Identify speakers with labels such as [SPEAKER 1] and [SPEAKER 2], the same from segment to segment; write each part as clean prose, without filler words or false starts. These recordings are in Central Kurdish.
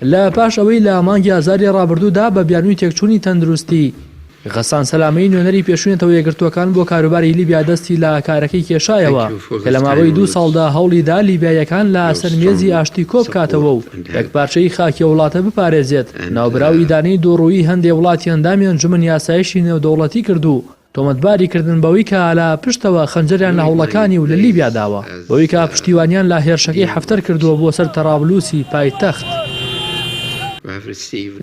[SPEAKER 1] لە پاش ئەوەی لە مانگی ئازاری ڕابردوودا بە بیانووی تێکچوونی تەندروستی، غەسان سەلامەی نوێنەری پێشووی نەتەوە یەکگرتووەکان بۆ کاروباری لیبیا دەستی لە کارەکەی کێشایەوە کە لە ماوەی دوو ساڵدا هەوڵی دا لیبیاییەکان لە سەر مێزی ئاشتی کۆبکاتەوە و یەکپارچەیی خاکی ئەو وڵاتە بپارێزێت. ناوبراو ئیدانەی دووڕوویی هەندێ وڵاتی ئەندامی ئەنجومەنی ئاسایشی نێودەوڵەتی کرد و تۆمەتباری کردن بەوەی کە لە پشتەوە خەنجەریان لە هەوڵەکانی و لە لیبیا داوە، بەوەی کە پشتیوانیان لە هێرشەکەی حەفتەر کردووە بۆ سەر تەرابلوسی پایتەخت.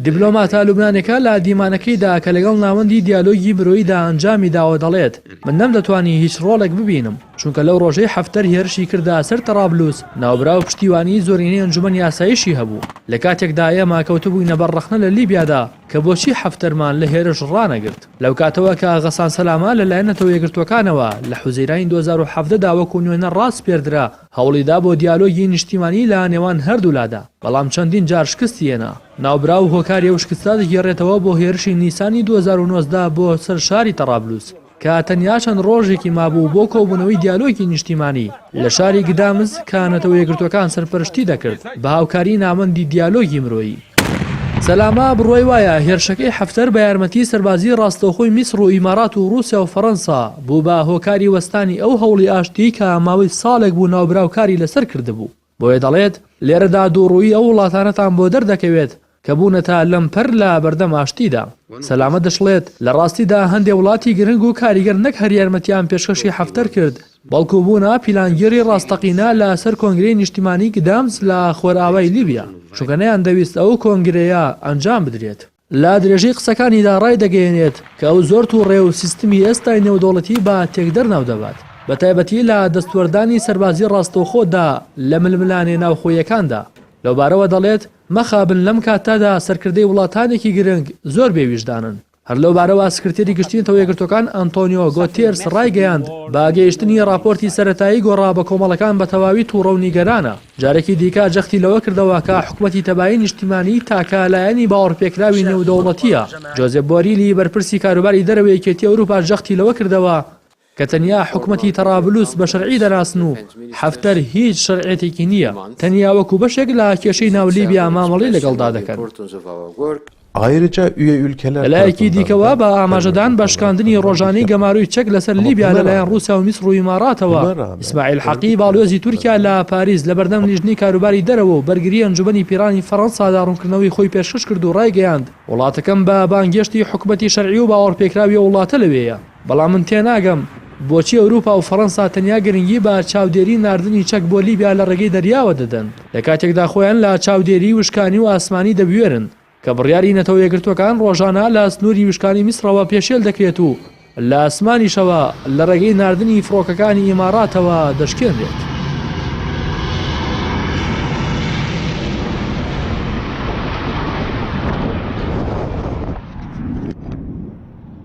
[SPEAKER 1] دیبلۆماتە لوبنانیەکە لە دیمانەکەیدا کە لەگەڵ ناوەندی دیالۆگی مرۆییدا ئەنجامی داوە دەڵێت، من نەمدەتوانی هیچ ڕۆڵێک ببینم، چونکە لەو ڕۆژەی حەفتەر هێرشی کردە سەر تەرابلوس، ناوبراو پشتیوانیی زۆرینەی ئەنجومەنی ئاسایشی هەبوو، لە کاتێکدا ئێمە کەوتبووینە بەر ڕەخنە لە لیبیادا کە بۆچی حەفتەرمان لە هێرش ڕانەگرت. لەو کاتەوە کە غەسان سەلامە لە لایەن نەتەوە یەکگرتووەکانەوە لە حوزەیرانی 2017 دا وەکو نوێنەر ڕاسپێردرا، هەوڵی دا بۆ دیالۆگی نیشتیمانی لە نێوان هەردوولادا، بەڵام چەندین جار شکستی هێنا. ناوبراو هۆکاری ئەو شکستە دەگێڕێتەوە بۆ هێرشی نیسانی 2019 بۆ سەر شاری تەڕابلوس، کە تەنیا چەند ڕۆژێکی مابوو بۆ کۆبوونەوەی دیالۆگی نیشتیمانی لە شاری گدامس کە نەتەوە یەکگرتووەکان سەرپەرشتی دەکرد بە هاوکاری ناوەندی دیالۆگی مرۆیی. سەلامە بڕوای وایە هێرشەکەی حەفتەر بە یارمەتی سەربازی ڕاستەوخۆی میسڕ و ئیمارات و ڕووسیا و فەڕەنسا بوو بە هۆکاری وەستانی ئەو هەوڵی ئاشتیی کە ماوەی ساڵێک بوو ناوبراو کاری لەسەر کردبوو. بۆیە دەڵێت، لێرەدا دووڕوویی ئەو وڵاتانەتان بۆ دەردەکەوێت کە بوونەتە لەمپەر لە بەردەم ئاشتیدا. سەلامە دەشڵێت، لە ڕاستیدا هەندێ وڵاتی گرنگ و کاریگەر نەک هەر یارمەتیان پێشکەشی حەفتەر کرد، بەڵکو بوونە پیلانگێڕی ڕاستەقینە لە سەر کۆنگرەی نیشتیمانی گدامس لە خۆرئاوای لیبیا، چونکە نەیاندەویست ئەو کۆنگرەیە ئەنجام بدرێت. لە درێژەی قسەکانیدا ڕایدەگەیەنێت کە ئەو زۆر توڕەیە و سیستمی ئێستای نێودەوڵەتی بە تێکدەر ناودەبات، بەتایبەتی لە دەستوەردانی سەربازی ڕاستەوخۆدا لە ململانێ ناوخۆییەکاندا. لەوبارەوە دەڵێت، مەخابن لەم کاتەدا سەرکردەی وڵاتانێکی گرنگ زۆر بێ ویژدانن. هەر لەوبارەوە سکرتێری گشتی نەتەوە یەکگرتووەکان ئەنتۆنیۆ گۆتێرس ڕایگەیاند، بە گەیشتنی ڕاپۆرتی سەرەتایی گۆڕا بە کۆمەڵەکان بە تەواوی توڕە و نیگەرانە. جارێکی دیکە جەختی لەوە کردەوە کە حکومەتی تەبایی نیشتیمانی تاکە لایەنی باوەڕپێکراوی نێودەوڵەتییە. جۆزێپ بۆریلی بەرپرسی کاروباری دەرەوەی یەکێتی ئەوروپا جەختی لەوە کردەوە کە تەنیا حکومەتی تەڕابلوس بە شەرعی دەناسن و حەفتەر هیچ شەرعیەتێکی نییە، تەنیا وەکو بەشێک لە کێشەی ناو لیبیا مامەڵەی لەگەڵدا دەکەن.
[SPEAKER 2] Ayrıca üye ülkeler
[SPEAKER 1] لەلایەکی
[SPEAKER 2] tarafından
[SPEAKER 1] دیکەوە
[SPEAKER 2] da
[SPEAKER 1] بە
[SPEAKER 2] terör
[SPEAKER 1] ئاماژەدان بە
[SPEAKER 2] örgütü olarak
[SPEAKER 1] شکاندنی ڕۆژانەی
[SPEAKER 2] tanımlanmış.
[SPEAKER 1] گەمارۆی چەک لەسەر
[SPEAKER 2] Ama
[SPEAKER 1] لیبیا
[SPEAKER 2] buna
[SPEAKER 1] لەلایەن
[SPEAKER 2] rağmen
[SPEAKER 1] ڕووسیا و میسڕ و ئیماراتەوە،
[SPEAKER 2] buna rağmen
[SPEAKER 1] ئیسماعیل حەقی
[SPEAKER 2] örgüt
[SPEAKER 1] باڵیۆزی تورکیا
[SPEAKER 2] mensuplarının
[SPEAKER 1] لە پاریس لەبەردەم لیژنەی کاروباری دەرەوە و بەرگری ئەنجومەنی پیرانی فەڕەنسادا ڕوونکردنەوەی خۆی پێشکەش کرد و ڕایگەیاند، وڵاتەکەم بە بانگهێشتی حکومەتی شەرعی و باوەڕپێکراوی ئەو وڵاتە لەوێیە، بەڵام من تێناگەم بۆچی ئەوروپا و فەڕەنسا تەنیا گرنگی بە چاودێری ناردنی چەک بۆ لیبیا لە ڕێگەی دەریاوە دەدەن، لە کاتێکدا خۆیان لە چاودێریی وشکانی و ئاسمانی دەبوێرن. کە بڕیاری نەتەوە یەکگرتووەکان ڕۆژانە لە سنووری وشکانی میسڕەوە پێشێل دەکرێت و لە ئاسمانیشەوە لە ڕێگەی ناردنی فڕۆکەکانی ئیماڕاتەوە دەشکێنرێت.